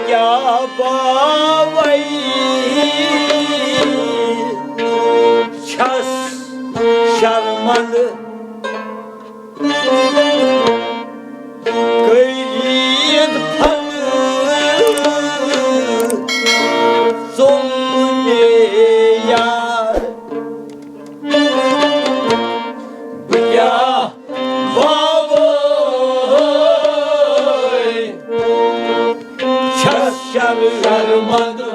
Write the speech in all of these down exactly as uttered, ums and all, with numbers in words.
کیٛاہ باوَے چھَس شرمندٕ، کٔرِتھ پھنٛدٕ ژوٚل مےٚ یار۔ بہٕ کیٛاہ باوَے چھَس شرمندٕ،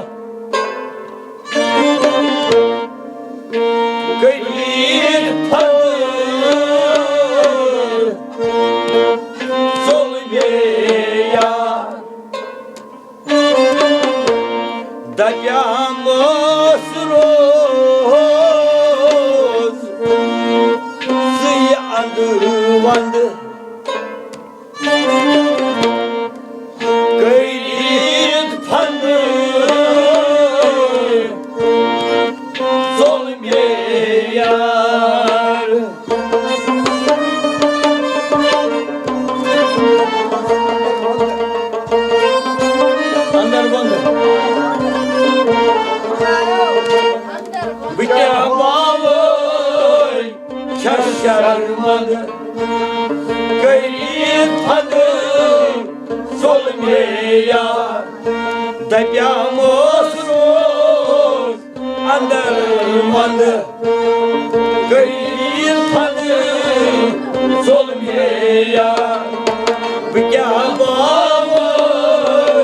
کٔرِتھ پھنٛدٕ ژوٚل مےٚ یار۔ دَپیٛامَس روز ژٕے اَنٛدٕ وَنٛدٕ، کٔرِتھ پھنٛدٕ ژوٚل مےٚ یار۔ اَنٛدَر وَنٛدٕ۔ بہٕ کیٛاہ باوَے چھَس شرمندٕ، کٔرِتھ پھنٛدٕ ژوٚل مےٚ یار۔ دَپیٛامَس روز اَنٛدَر وَنٛدٕ، کٔرِتھ پھنٛدٕ ژوٚل مےٚ یار۔ بہٕ کیٛاہ باوَے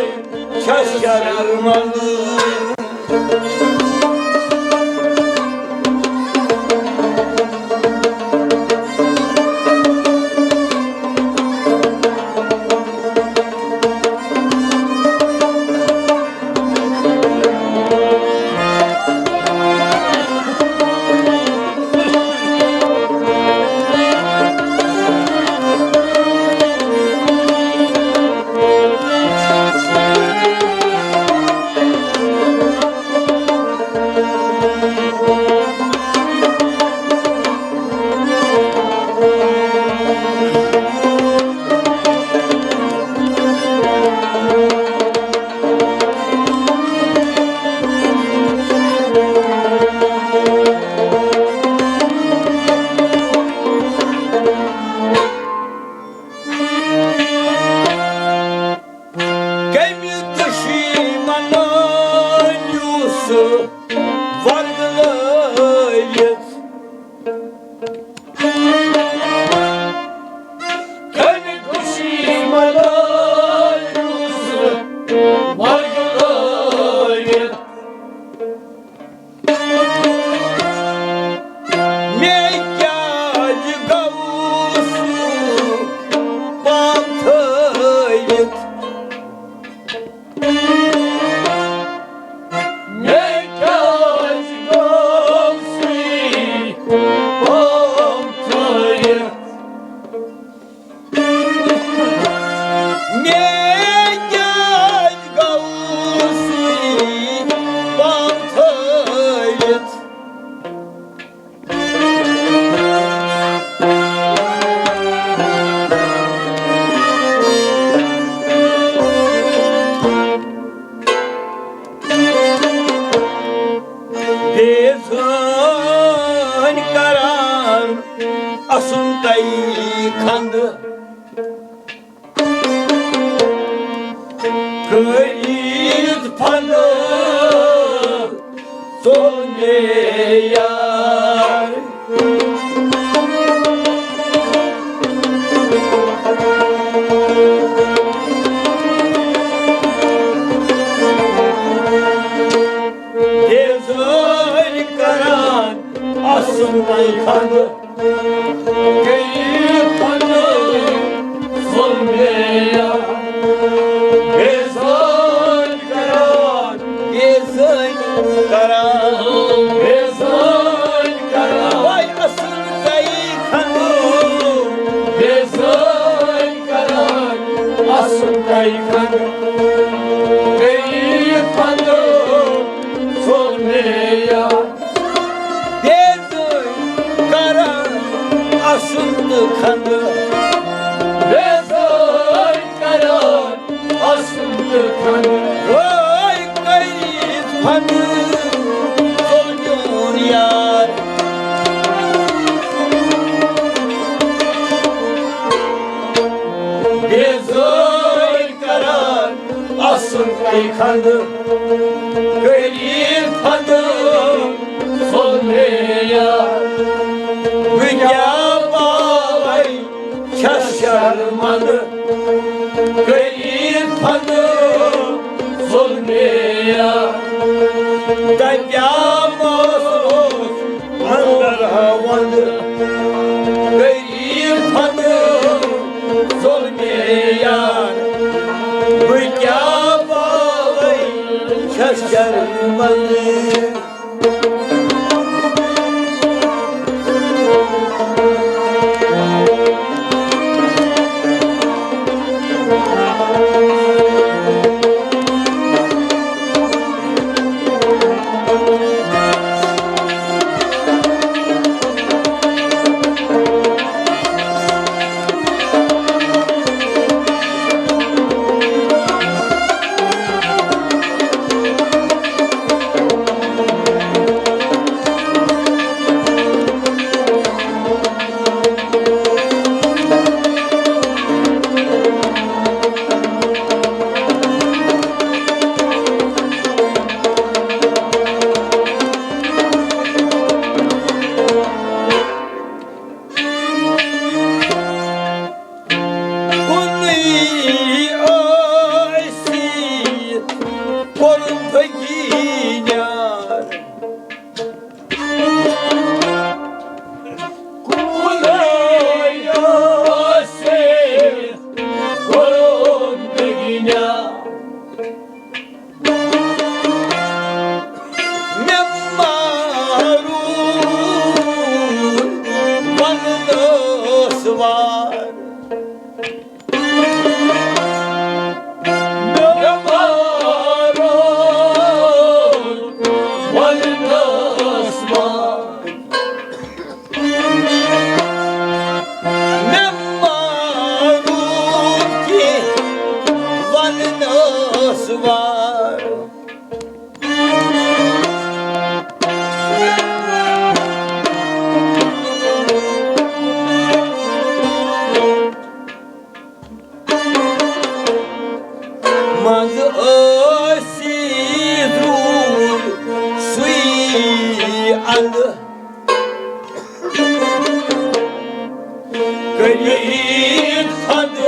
چھَس شرمندٕ۔ کمہِ دُشمنن یُس ورگلٲوِتھ، کمہِ دُشمنن یُس ورگلٲوِتھ، مےٚ کیٛازِ گوٚو سُہ پام تھٲوِتھ؟ مےٚ کیٛازِ گوٚو سُہ پام تھٲوِتھ؟ مےٚ کیٛازِ گوٚو سُے پام تھٲوِتھ؟ بے زٲنۍ کران اَسُن تَے کھنٛدٕ۔ کٔرِتھ پھنٛدٕ ژوٚل مےٚ یار۔ بے زٲنۍ کران اَسُن تَے کھنٛدٕ۔ گٔیہِ پنٕنۍ ظُلمے یار۔ بے زٲنۍ کران، بے زٲنۍ کران، بے زٲنۍ کران۔ وَے اَسُن تَے کھنٛدٕ۔ بے زٲنۍ کران، اَسُن تَے کھنٛدٕ۔ گٔیہِ پنٕنۍ ظُلمے یار۔ بے زٲنۍ کران اَسُن تہٕ کھنٛدٕ۔ بے زٲنۍ کران اَسُن تہٕ کھنٛدٕ۔ خنٛدٕ کٔرِتھ خنٛدٕ ظُلمے یار۔ بہٕ کیٛاہ پاوَے چھَس شرمندٕ کٔرِتھ خنٛدٕ ظُلمے یار۔ دَپیٛاومَس اوس اندر ہاوند غریب پھنڈ ظلمے یار، بہٕ کیٛاہ باوَے چھَس شرمندٕ۔ کُنُے ٲسِتھ کوٚرُن بھٔگی نیار۔ کُنُے ٲسِتھ کوٚرُن بھٔگی نیار۔ مےٚ مارُن وننَس وار۔ مےٚ مارُن وننَس وار۔ مےٚ مارُن کینٛہہ وننَس وار۔ منٛز ٲسِتھ روٗد سُے اندٕ۔ کٔرِتھ خنٛدٕ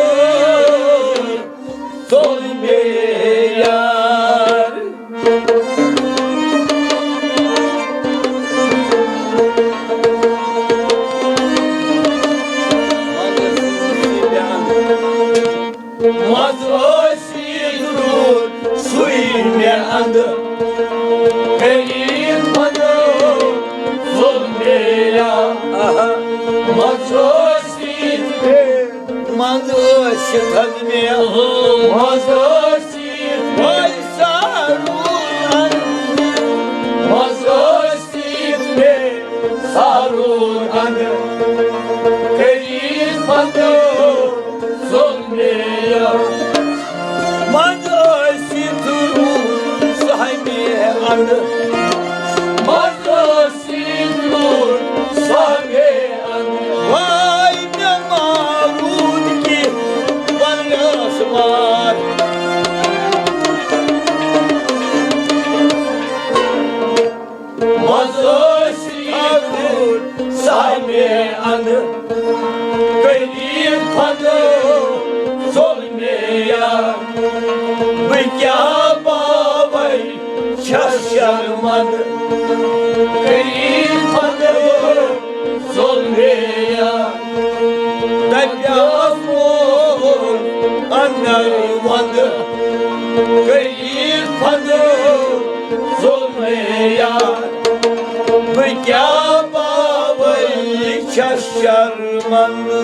ژوٚل مےٚ یار۔ منٛز ٲسِتھ روٗد سُے مےٚ اندٕ۔ کٔرِتھ خنٛدٕ ژوٚل مےٚ یار۔ آہا۔ منٛز ٲسِتھ منٛز ٲسِتھ حظ مےٚ، منٛز ٲسِتھ وۄنۍ سارُن اندٕ، منٛز ٲسِتھ مےٚ سارُن اندٕ، کٔرِتھ پتہٕ ظُلمے یار۔ منٛز ٲسِتھ روٗد سۄ مےٚ اندٕ، منٛز ٲسِتھ روٗد سۄ مےٚ اندٕ۔ واے مےٚ مارُن کہِ وننَس وار۔ منٛز ٲسِتھ روٗد سۄ مےٚ اندٕ۔ کٔرِتھ خنٛدٕ ژوٚل مےٚ یار۔ بہٕ کیٛاہ باوَے چھَس شرمندٕ۔ کٔرِتھ خنٛدٕ ژوٚل مےٚ یار۔ دَپیٛاومَس اندر وندٕ۔ کٔرِتھ خنٛدٕ ژوٚل مےٚ یار۔ بہٕ کیٛاہ باوَے چھَس شرمندٕ۔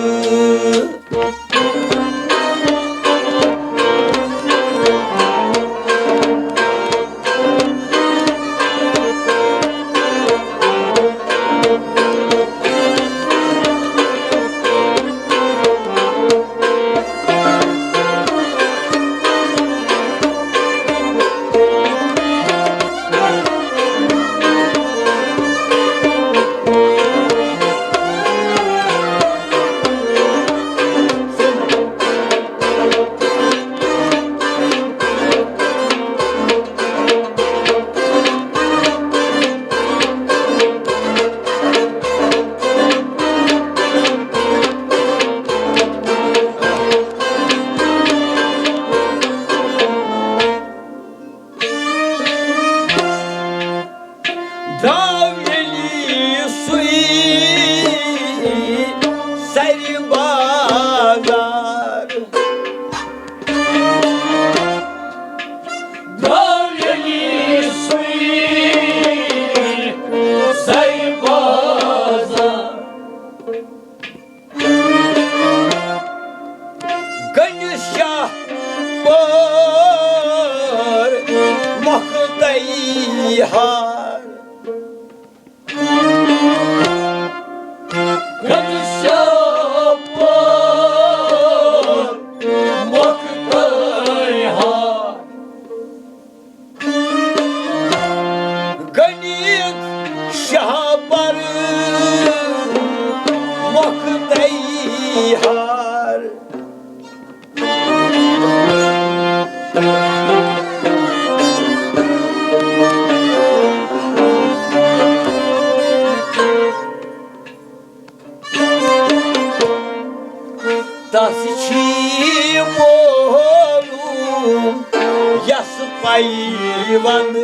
یَس پَیوَنٛد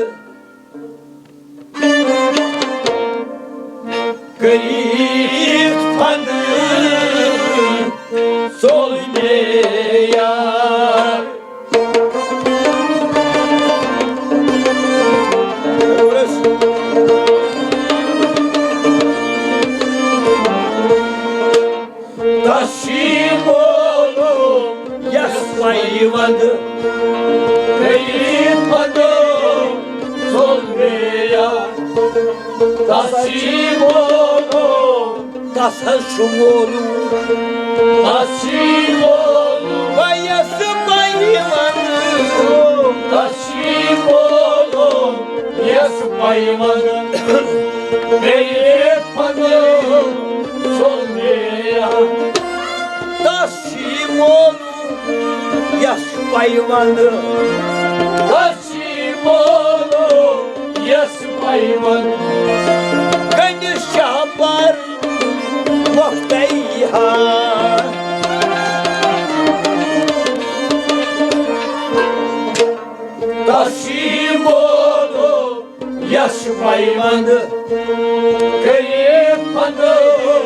کٔرِتھ پَنٕنۍ ژوٚل مےٚ یار۔ تَس چھُ مولوٗم یَس پَیوَنٛد کٔرِتھ پَنُن ژوٚل مےٚ یار۔ تَس چھُ مولوٗم، تَس حظ چھُ مولوٗم، تَس چھُ مولوٗم۔ وۄنۍ یَس پَیوَنٛد، تَس چھُ مولوٗم یَس پَیوَنٛد کٔرِتھ پَنُن ژوٚل مےٚ یار۔ تَس چھُ مولوٗم یَس پَیوَنٛد، تَس چھُ مولوٗم یَس پَیوَنٛد کٔمِس شاہ پر وقتَے ہا۔ تَس چھُ مولوٗم یَس پَیوَنٛد کٔرِتھ پَنُن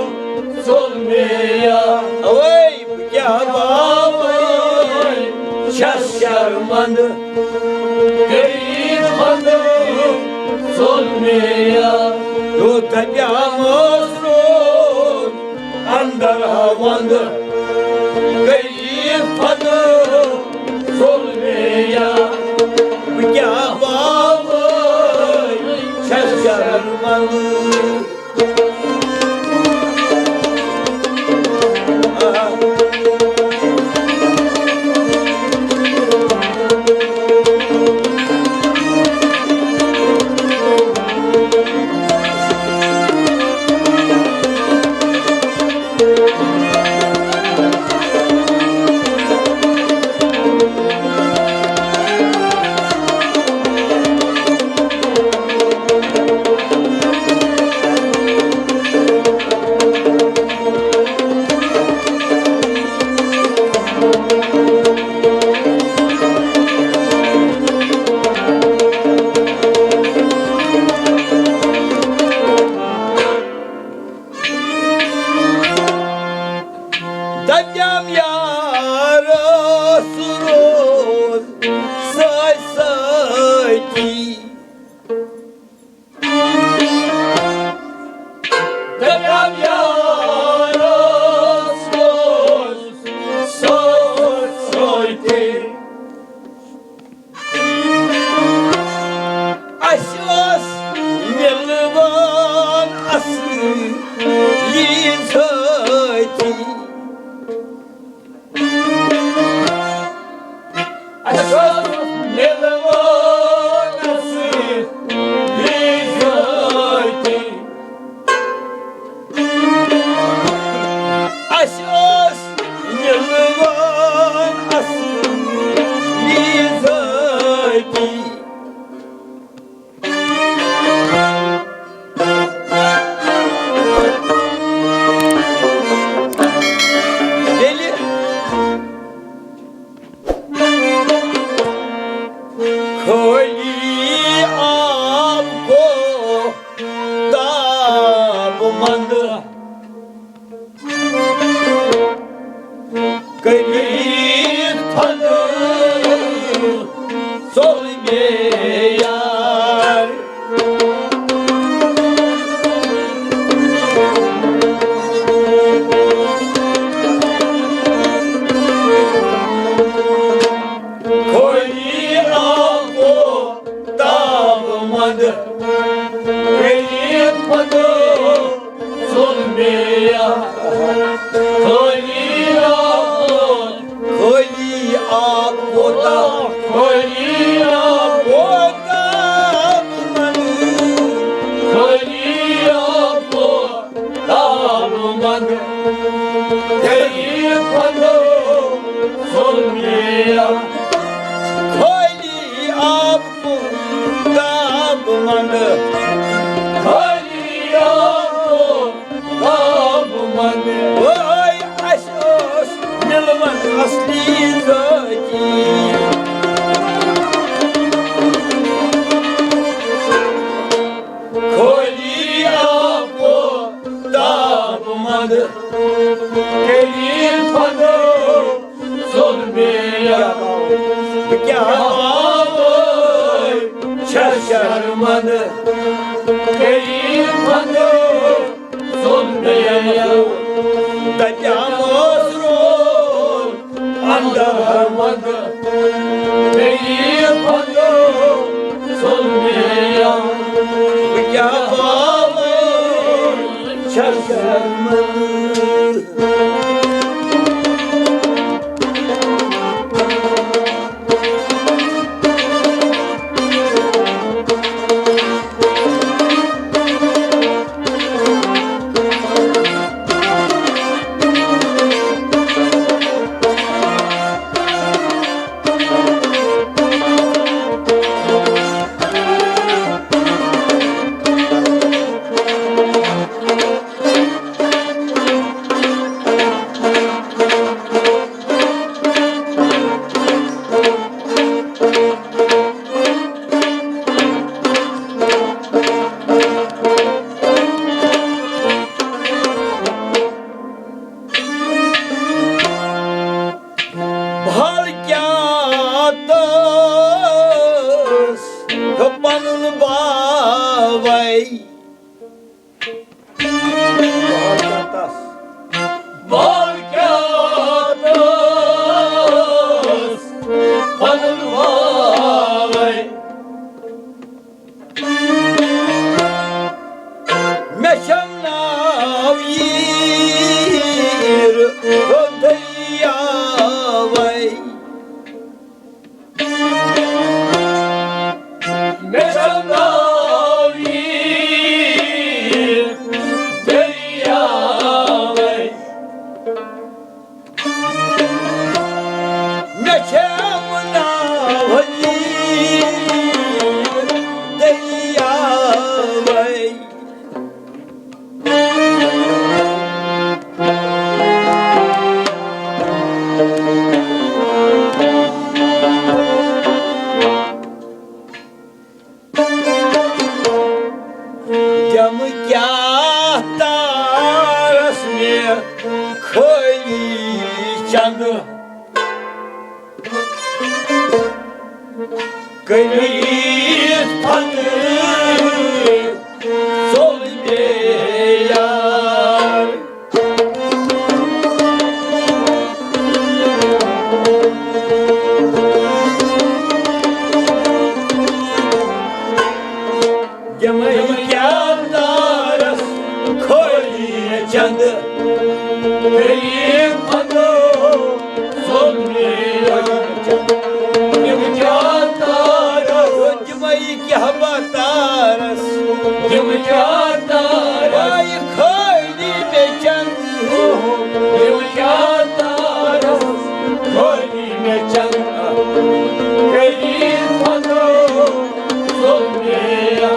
ژوٚل مےٚ یار۔ اوے بہٕ کیٛاہ باوَے چھَس شرمنٛدٕ کٔرِتھ پَنُن ژوٚل مےٚ یار۔ یوٗتاہ پیٛامَس روٗد اندر ہاوند کٔرِتھ پَنُن ژوٚل مےٚ یار۔ بہٕ کیٛاہ باوَے چھَس شرمنٛدٕ۔ دَپیٛام یارَس روز سۭتۍ سۭتی۔ دَپیٛام یارَس روز سۭتۍ سۭتی۔ اَسہِ اوس مِلوان اَصلی ذٲتی۔ اَسہِ اوس مِلوان اَصلی ذٲتی۔ اَسہِ اوس مِلوان اَصلی ذٲتی۔ ییٚلہِ خٲلی آب گوٚو تاب منٛد، کٔرِتھ پَنُن ژوٚل مےٚ یار۔ خٲلی آب گوٚو تاب منٛد، کٔرِتھ پَنُن ژوٚل مےٚ یار۔ خٲلی آب، خٲلی آب کوتاہ، خٲلی آب کوتاہ منٛد، خٲلی آب کوتاہ منٛد، کٔرِتھ پَنُن ژوٚل مےٚ یار۔ خٲلی آب کوتاہ منٛد، خٲلی آب کوتاہ منٛد۔ وٲے اَسہِ اوس مِلوان اَصلی ذٲتی۔ من غریب بندو ظلمیا، دپیان اوس روز اندر مند غریب بندو ظلمیا، بہٕ کیٛاہ باوٕ چھَس شرمندٕ۔ بھل کیٛاہ تس پنُن باوے۔ بھل کیٛاہ تس پنُن باوے۔ مےٚ چھَم ناو ییٖر ہُنٛدُے یاوَے۔ مےٚ چھَم ناو ییٖر دٔریاوَے۔ مےٚ چھَم ناو ییٖر دٔریاوَے۔ تِم کیٛاہ تارس مےٚ خٲلی چندٕ۔ کٔرِتھ پنٕنۍ ژوٚل مےٚ یار۔ یِمے کیٛاہ تارس خٲلی چندٕ، غریب بندو ظلمیا۔ یِم کیٛاہ تارس، یِمے کیٛاہ بہ تارس، یِم کیٛاہ تارس، آیہِ خٲلی مےٚ چندٕ۔ یِم کیٛاہ تارس، خٲلی مےٚ چندٕ، غریب بندو ظلمیا۔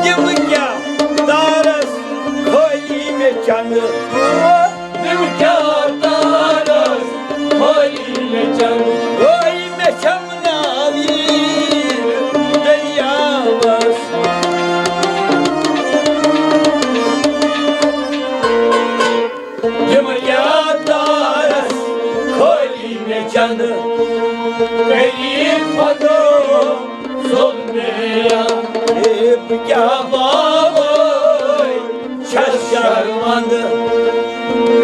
یِم کیٛاہ تارس خٲلی مےٚ چندٕ۔ یِم کیٛاہ تارس خٲلی مےٚ چندٕ۔ خٲلی مےٚ چندٕ ناوی دٔریاوس۔ یِم کیٛاہ تارس خٲلی مےٚ چندٕ، غریب بندو ظلمیا۔ اے بہٕ کیٛاہ باوے چھَس شرمندٕ،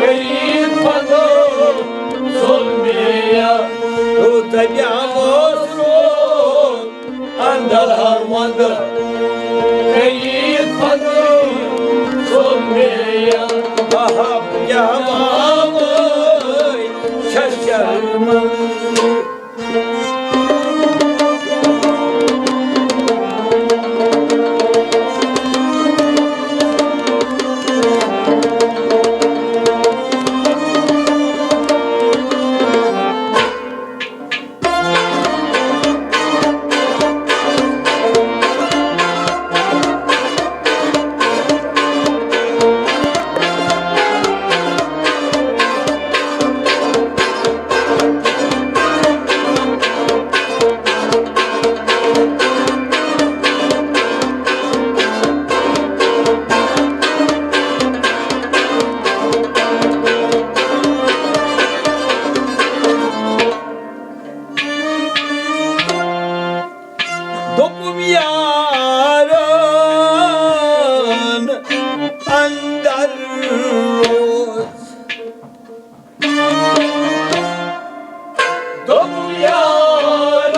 غریب بندو ظلمیا۔ او دپیان اوس روز اندر ہر وند، غریب بندو ظلمیا۔ بہب کیٛاہ باوے چھَس شرمندٕ۔ دوٚپُم یارن اندر روز۔ دوٚپُم یارن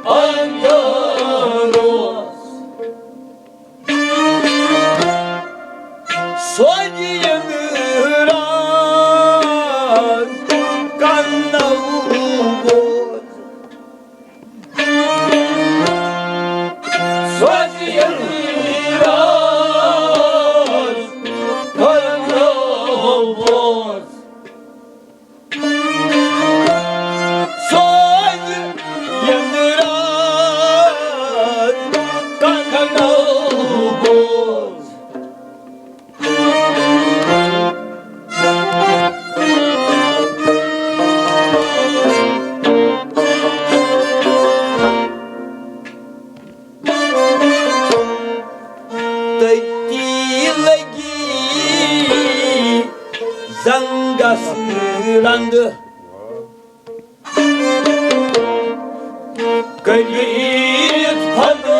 اندر روز۔ سوزِ یِم راز کنو بوز۔ سوزِ یِم راز کنو بوز۔ سوزِ یِم راز کنو بوز۔ تٔتی لگی زنگس رنگ۔ کٔرِتھ فنا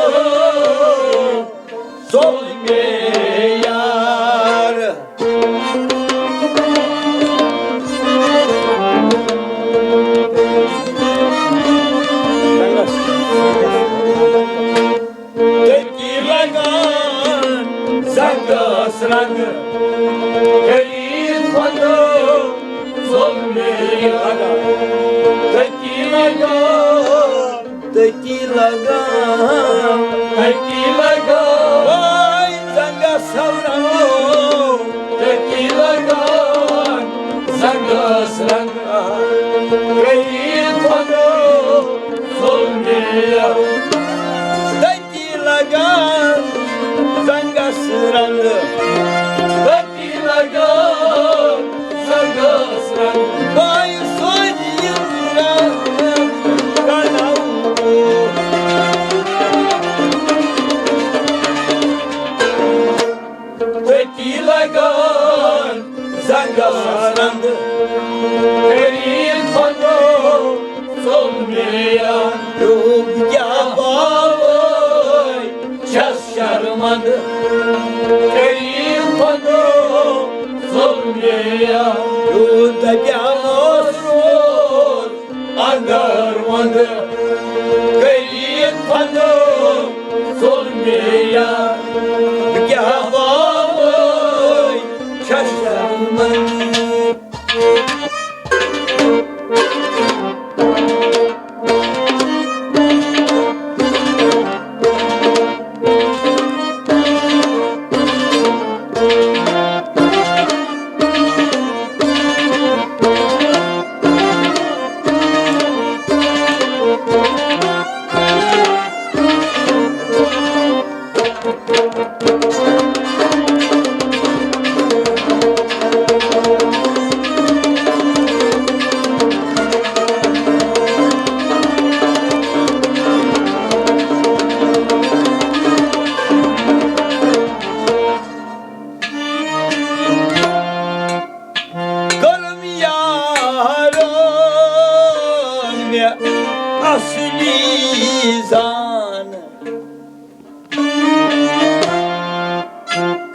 ظلمِ یار۔ تٔتی لگان زنگس رنگ، کٔرِتھ فنا ظلمِ یار۔ تٔتی لگان، تٔتی لگان، تٔتی لگان۔ واے زنگس رنگ، تٔتی لگان زنگس رنگ، کٔرِتھ فنا ظلمِ یار۔ تٔتی لگان زنگس رنگ، تٔتی لگان زنگس رنگ۔ بایہِ سوزِ یِم راز کنو۔ تٔتی لگان زنگس رنگ، کٔرِتھ فنا ظلمِ یار۔ ڈوب کیٛاہ باوے چھَس شرمند، کٔرِتھ فنا ظلمِ یار۔ یوٗتاہ کیٛاہ اوس روز اندر وند، کٔرِتھ فنا ظلمِ یار۔ کیٛاہ باوے چھَس شرمند۔ کٔرٕم یارن مےٚ اصلی زان۔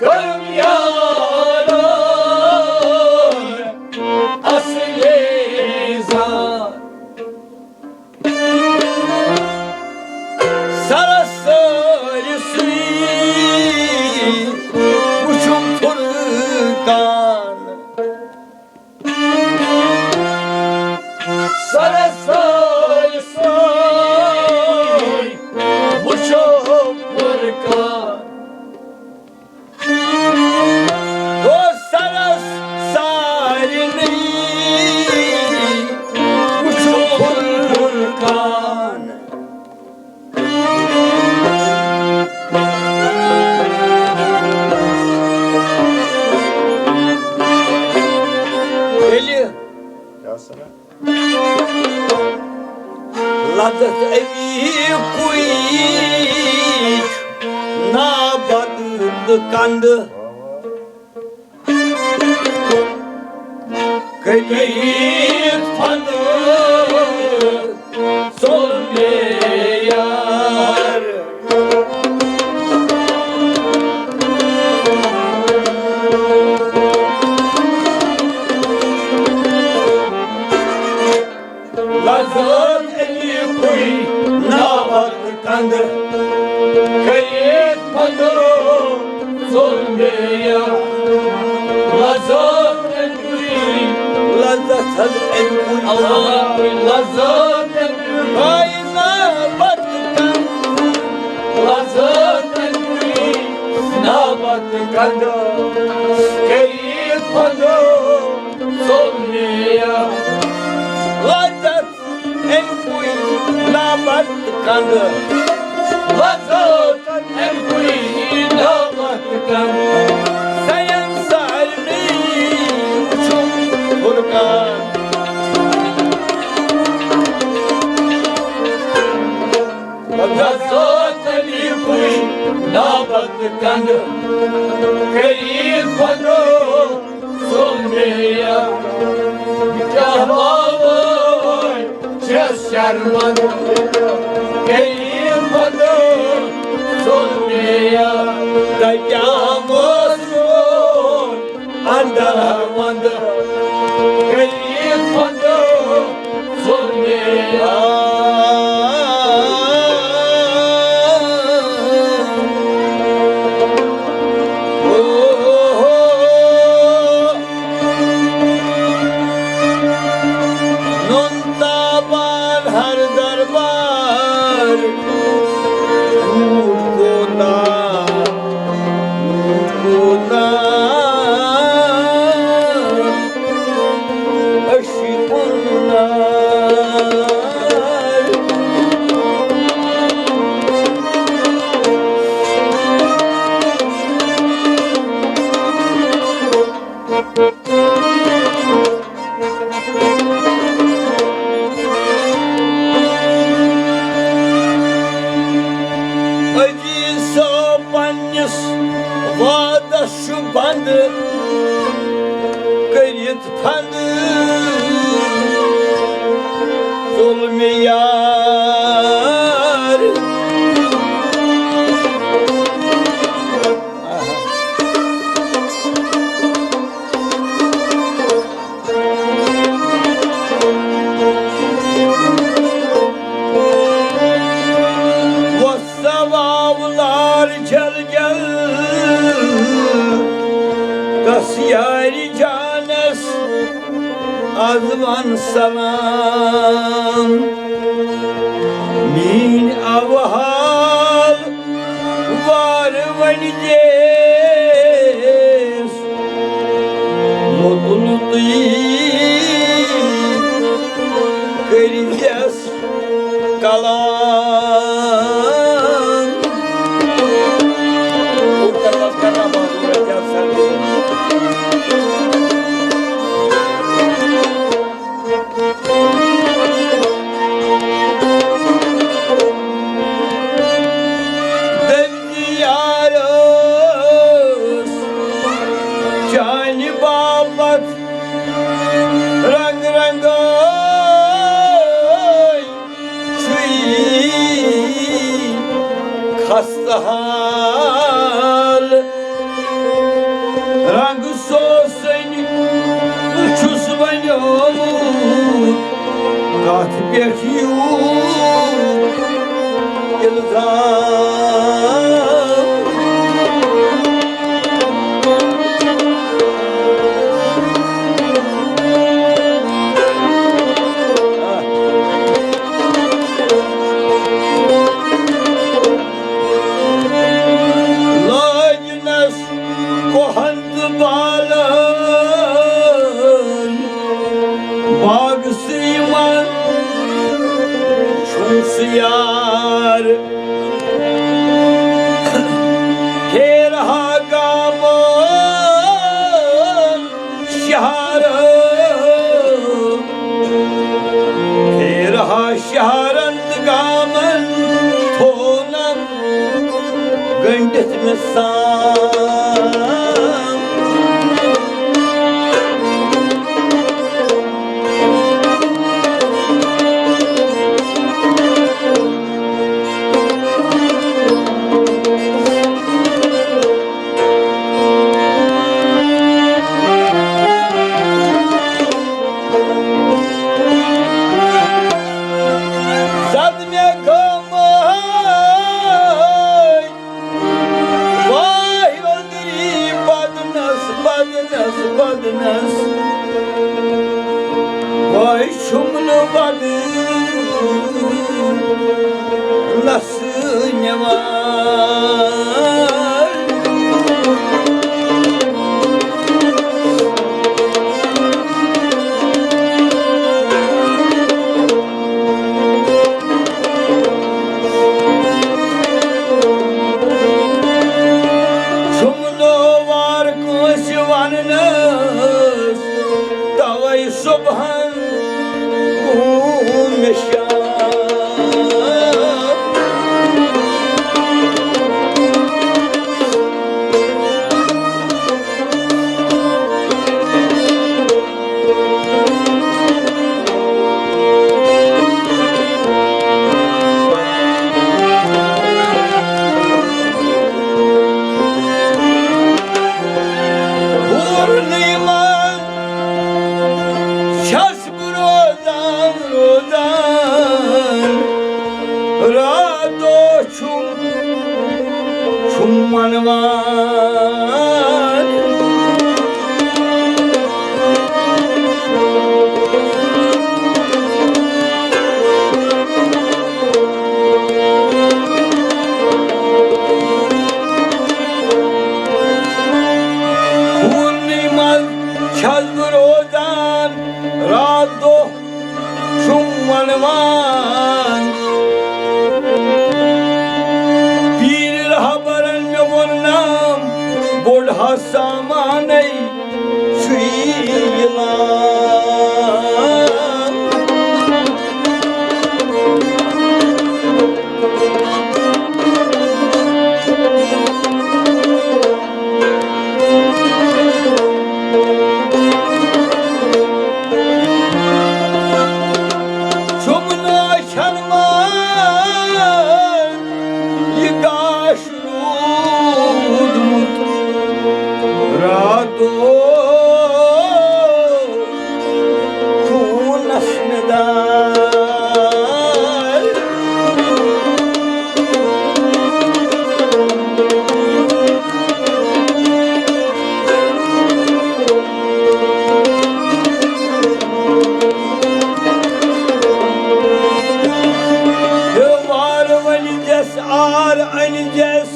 کٔرٕم یارن اصلی زان۔ سرس سٲرسٕے وُچھُم فرقان۔ سرس سٲرسٕے وُچھُم فرقان۔ او سرس سارنٕے وُچھُم فرقان۔ ییٚلہِ لذت امی کوئی نابد کند۔ کٔرِتھ فنا ظلمِ لذت اَمہِ کُے نابت کندٕ، کٔرِتھ پندو ظلمیا۔ لذت اَمہِ کُے، لذت حظ اَمہِ کُے، اللہ، لذت اَمہِ کُے۔ ہاے نابت کندٕ، لذت اَمہِ کُے نابت کندٕ، کٔرِتھ پندو ظلمیا۔ لذت اَمہِ کُے نابت کندٕ۔ لذت اَمہِ کُے نابت کندٕ۔ سَین سارنٕے وُچھُم فرقان۔ لذت اَمہِ کُے نابت کندٕ۔ کٔرِتھ پندو ظلمیا۔ کیٛاہ باوے چھَس شرمندٕ، کٔرِتھ پندو ظلمیا۔ تہٕ کیٛاہ اوس میون اندر وندٕ، کٔرِتھ پندو ظلمیا۔ او ہو۔ نُن تابان ہر دربار، کوٗت کوتاہ، کوٗت کوتاہ عشقُن نار۔ عزیز صٲب پننِس وعدس چھُ بنٛد کٔرِتھ پھنٛد ظُلمہِ یار۔ وۄتھ سا واو لار جل جل، کس یارِ جانس از ون سلام۔ میٲنۍ اوحال وار ونہِ دِس مطلوب تُہۍ، کٔرۍ زٮ۪س کلام۔ دٔپۍ یارس چانہِ باپتھ رنگ رنگٲے چھُے خستہٕ حال۔ رنگ سوزنۍ چھُس بنیومُت، کتھ پٮ۪ٹھ یوٗت الزام؟ لٲجنس کوہن تہٕ بالن، باغس یِمن چھُم سُہ یار۔ پھیرہا گامن شہرن، پھیرہا شہرن تہٕ گامن، تھوونم گٔنٛڈِتھ مےٚ سام۔ غمے۔ واے أنٛدری بدنس، بدنس، بدنس۔ واے چھُم نہٕ بدنس نِوان۔ چھُم نہٕ وار کٲنٛسہِ وننس، توے صبحن گوٚو مےٚ شام۔ ہورنٕے منٛز چھَس بہٕ روزان، روزان۔ راتو چھُم، چھُم وَنوان۔ ہونٕے منٛز چھَس بہٕ روزان، راتھ دۄہ چھُم وَنوان۔ پیٖرِ رہبرن مےٚ ووٚن نام، بوٚڑ ہا سامانَے چھُ یہِ لام۔ چھُم نہٕ أچھن منٛز یہِ گاش روٗدمُت راتو خوٗنس مےٚ دار۔ وار ؤنۍزٮ۪س، آر أنۍزٮ۪س،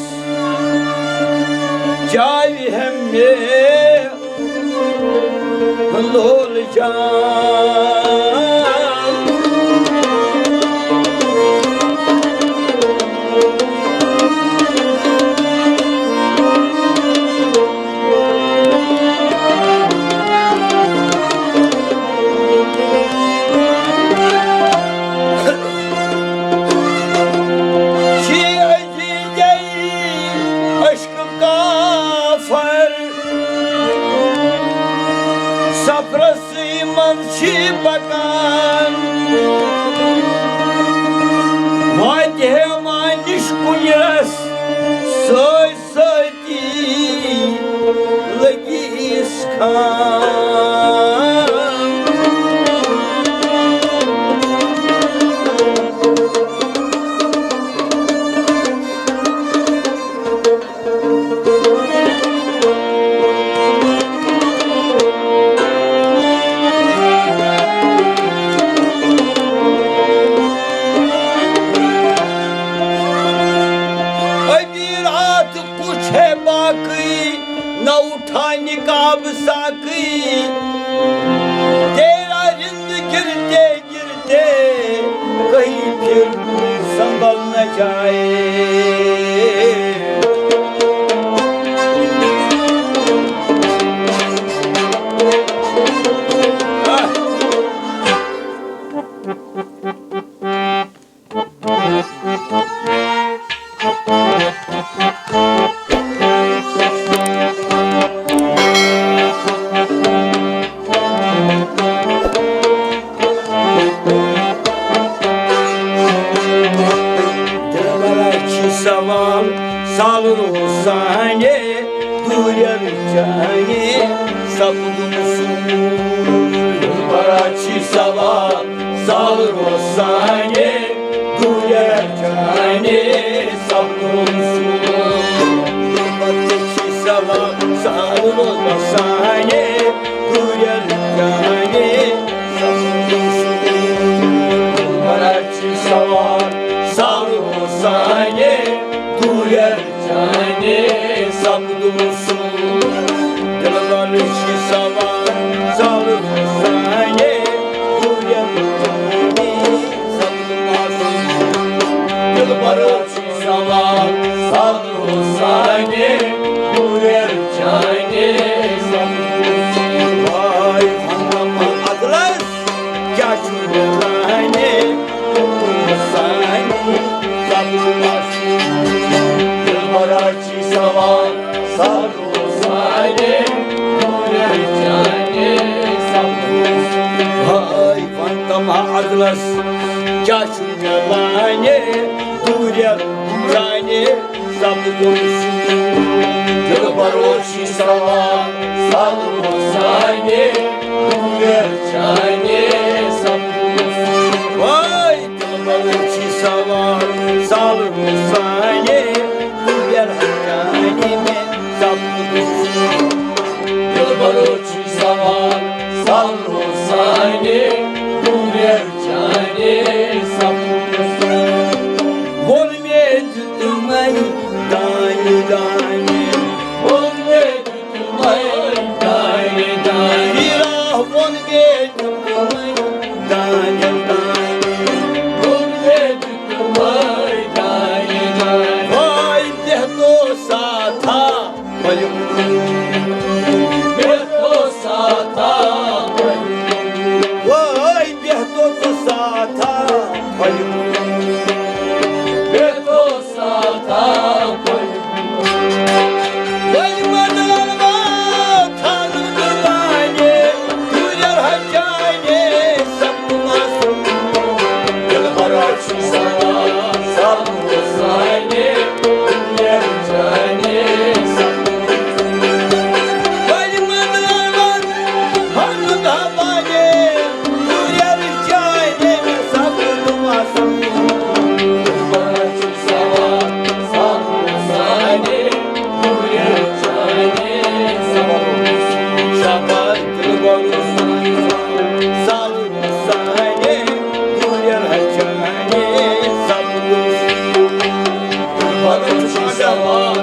چاوِ ہٮ۪م مےٚ لول جان۔ چھی عزیزے عشق کافر سفرسٕے منٛز چھی پکان۔ واتہِ ہے وانِش کُنِس سۭتۍ سۭتی لگیس کھان۔ ابھی رات کچھ ہے باقی، نہ اٹھا نقاب ساقی، تیرا رند گرتے گرتے کہیں پھر سنبھل نہ جائے۔ دلبرا چھ سوال سال روزانے، دورین چانے سپدن سور۔ دلبرا چھ سوال سال روزانے، دورین چانہِ سپدُن سُہ۔ غربت چھِ سوا سالو سانہِ، دوٗرٮ۪ن چانہِ سپدُن سُہ۔ غربت چھِ سوا سالو سانہِ، دوٗرٮ۪ن چانہِ سپدُن سُہ۔ دلبر چھِ سوا سالو سانہِ، دوٗرٮ۪ن چانہِ سپدُن سُہ۔ دلبر چھِ سوا سالو سانہِ، دوٗرٮ۪ن چانہِ سپدُن سُہ۔ واے فنم ادلس، کیٛاہ چھُ میلان سانہِ سپدُن سُہ؟ دلبر چھِ سوا سالو سانہِ، دوٗرٮ۪ن چانہِ سپدُن سُہ۔ ہاے ونتم ادلس، کیٛاہ چھُ میلان دوٗرٮ۪ن چانہِ سپدُن سُہ؟ دلبر چھِ سوا سالو سانہِ، دوٗرٮ۪ن چانہِ سپدُن سُہ۔ واے دلبر چھِ سوا سالو سانہِ، دوٗرٮ۪ن چانہِ مےٚ سپدُن سُہ۔ دلبر چھِ سوا سالو سانہِ، دوٗرٮ۪ن چانہِ سپدُن سُہ۔ ووٚن مےٚ دیُتمَے دانہِ دانہِ، ووٚن مےٚ دیُتمَے دانہِ دانہِ۔ یہِ راہ ووٚن مےٚ دیُتمَے دانہِ دانہِ، ووٚن مےٚ دیُتمَے دانہِ دانہِ۔ واے بہتو ساتھا، بیٚہتو ساتھا، وٲے بیٚہتو ژٕ ساتھا، بیٚہتو ساتھا۔ وۄنۍ مدلوا تھل دُکانہِ، دوٗرٮ۪ر ہچانہِ، سپُمس دلبرا چھُ سوا سپُمس سانہِ۔ سانہِ، دوٗرٮ۪ن ہچانہِ سپُمس۔ دلبرا چھُ سوا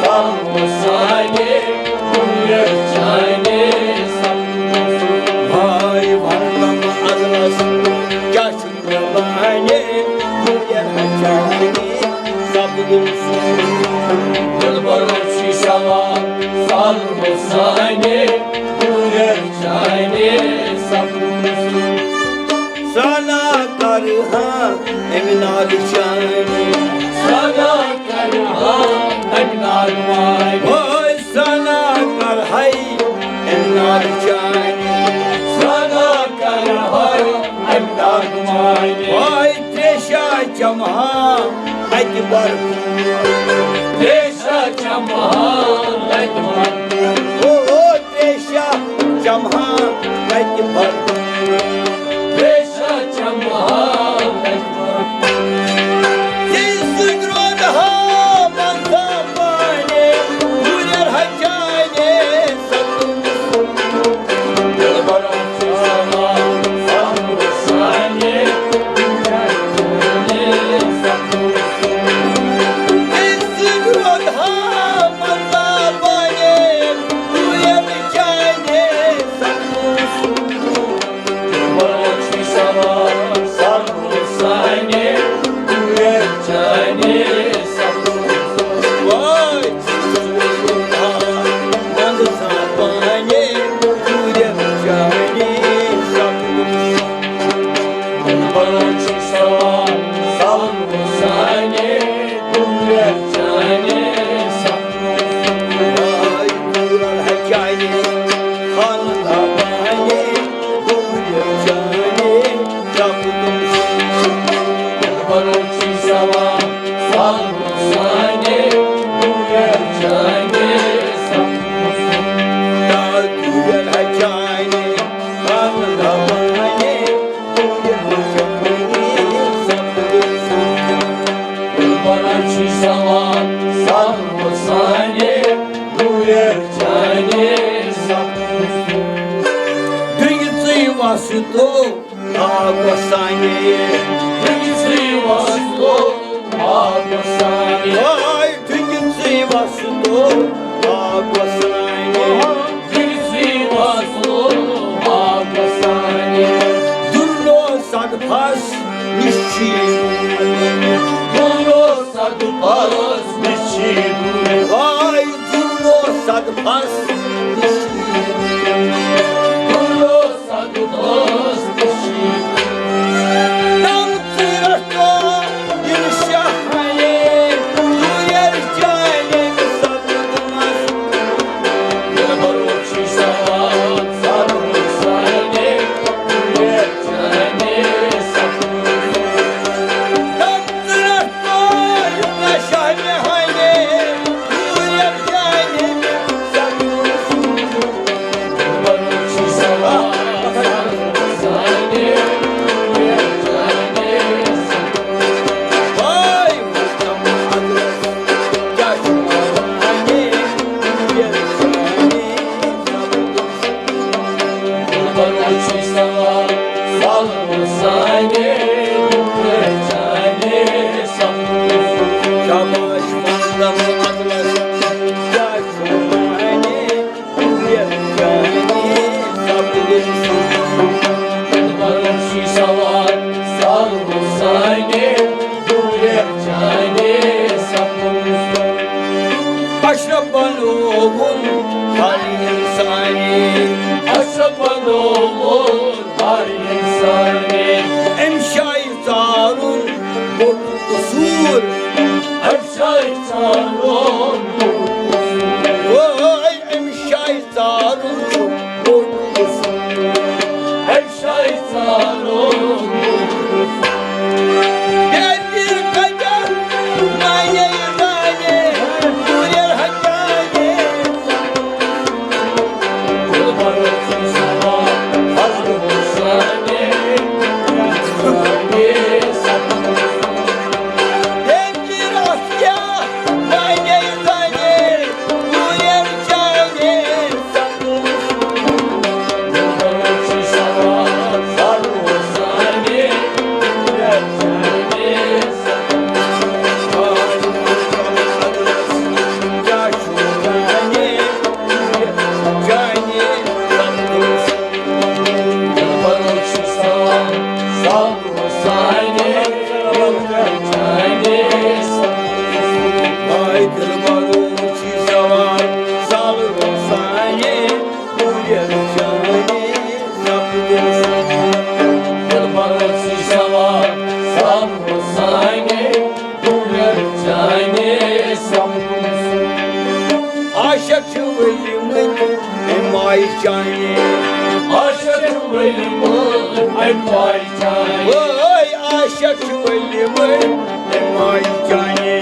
سپُمس سانہِ، دوٗرٮ۪ن چانہِ سپُمس۔ ہاے ونتم ادلس، کیٛاہ چھُ میلان دوٗرٮ۪ن ہچانہِ سپُمس؟ دلبرا چھُ سوا سپُمس سانہِ، دوٗرٮ۪ن چانہِ سپُمس۔ سنا کرٕ ہا امہِ ناگہٕ چانہِ۔ سنا کرٕ ہا امہِ ناگہٕ وانہِ۔ وٲے سنا کرٕ ہاے امہِ ناگہٕ چانہِ۔ سنا کرٕ ہا امہِ ناگہٕ وانہِ۔ وٲے تریشا چمہٕ ہا اتہِ برپوٗر۔ تریشا چمہٕ ہا اتہِ برپوٗر۔ او، او، تریشا چمہٕ ہا اتہِ برپوٗر۔ تریشا چمہٕ ہا اتہِ برپوٗر۔ ییٚلہِ سۭتۍ روزٕ ہا منٛزٕ پانہِ، دوٗرٮ۪ر ہچانہِ سپُمس۔ دلبرا چھُ سوا سپُمس سانہِ، دوٗرٮ۪ر چانہِ سپُمس۔ گۄسانے۔ ٹھُکِتھ سٕے وَسلو آ گۄسانے۔ ہاے ٹھُکِتھ سٕے وَسلو آ گۄسانے۔ ٹھُکِتھ سٕے وَسلو آ گۄسانے۔ دُرلو صدفَس نِش چھُ یہِ دوٗر۔ دُرلو صدفَس نِش چھُ یہِ دوٗر۔ ہاے دُرلو صدفَس نِش چھُ یہِ دوٗر۔ دُرلو اشرف بنووُن ہر انسانی۔ اشرف بنووُن ہر انسانی۔ أمۍ شاہہِ ژارُن بوٚڑ قصوٗر۔ أمۍ شاہہِ ژارُن بوٚڑ قصوٗر۔ وٲے أمۍ شاہہِ ژارُن بوٚڑ قصوٗر۔ أمۍ شاہہِ ژارُن بوٚڑ قصوٗر۔ بے پیر کتٮ۪ن مایے زانہِ، دوٗرٮ۪ر ہٹیانے۔ عاشق چھِ ؤلۍمٕتۍ اَمہِ مایہِ چانہِ۔ عاشق چھِ ؤلۍمٕتۍ اَمہِ مایہِ چانہِ۔ وٲے عاشق چھِ ؤلۍمٕتۍ اَمہِ مایہِ چانہِ۔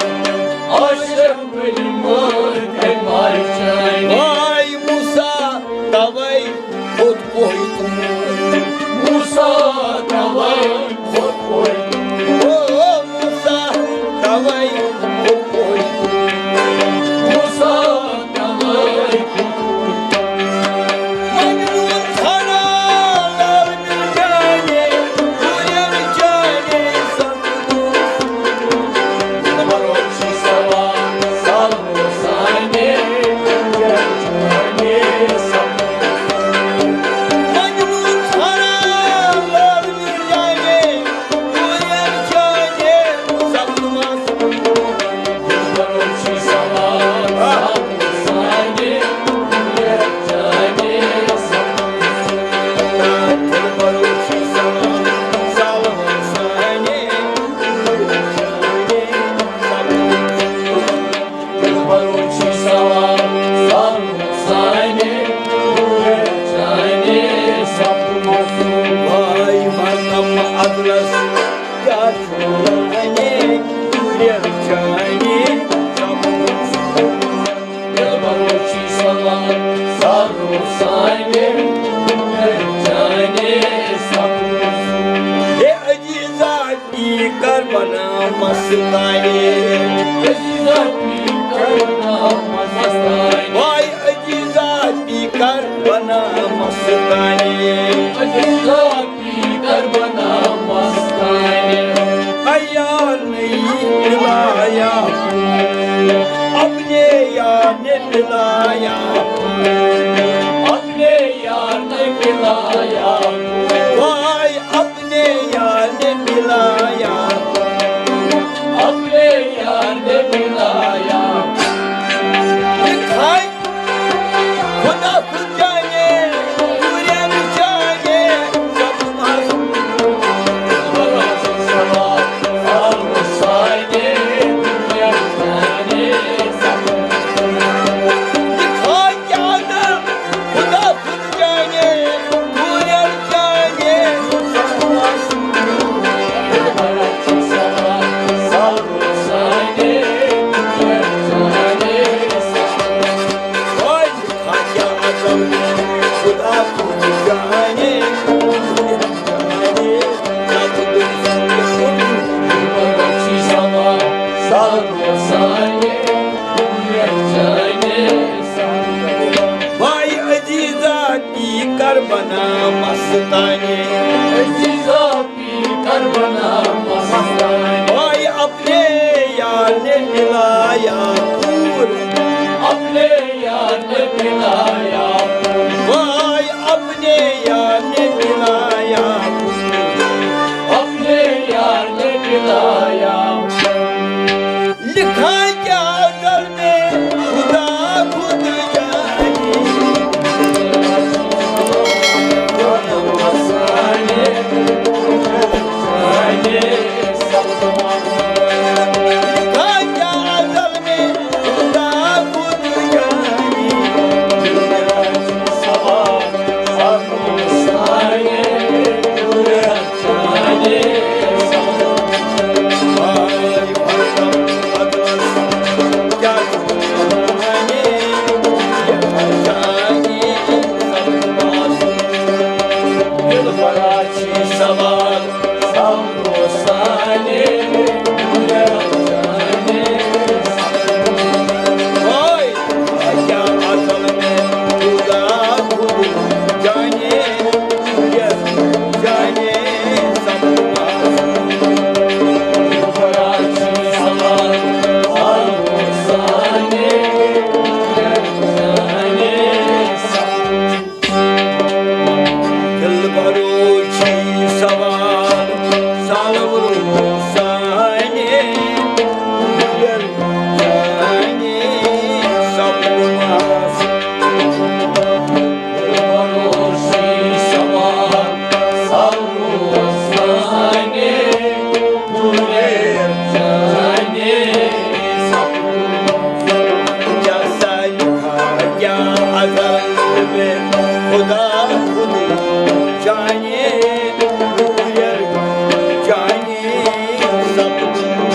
عاشق چھِ ؤلۍمٕتۍ اَمہِ مایہِ چانہِ۔ وٲے موسیٰ توے کھوٚت کوہِ طور۔ موسیٰ توے کھوٚت کوہِ طور۔ او موسیٰ توے کھوٚت کوہِ طور۔ موسیٰ توے کھوٚت کوہِ طور۔ مجنون ژھانڈان لال مرجانے، کویل جانے سمجھو۔ عزیزا پی کر بنا مستانی۔ عزیزا پی کر بنا مستانی۔ وای عزیزا پی کر بنا مستانی۔ عزیزا پی کر بنا پلایا، اپنے یار نے پلایا، وائے اپنے یار نے پلایا، اپنے یار نے پلایا۔ یہ کھائی خدا خود جانے، دوریا جانے، سب معصوم۔ بھائی عزیزا پی کر بنا مستانی، عزیزا پی کر بنا مستانی۔ بھائی اپنے یار نے پلایا پور، اپنے یار نے پلایا پور۔ بھائی اپنے یار نے پلایا پور، اپنے یار نے پلایا پور۔ لکھا کیا ازل میں خدا خود جانی۔ لکھا کیا ازل میں خدا خود جانی۔ دل بروشی سوال سالورو سانے، دل سانے سب ماس۔ دل بروشی سوال سالورو سانے، دل سانے سب ماس۔ جیسا لکھا کیا ازل میں خدا خود جانے، نور جانے سب۔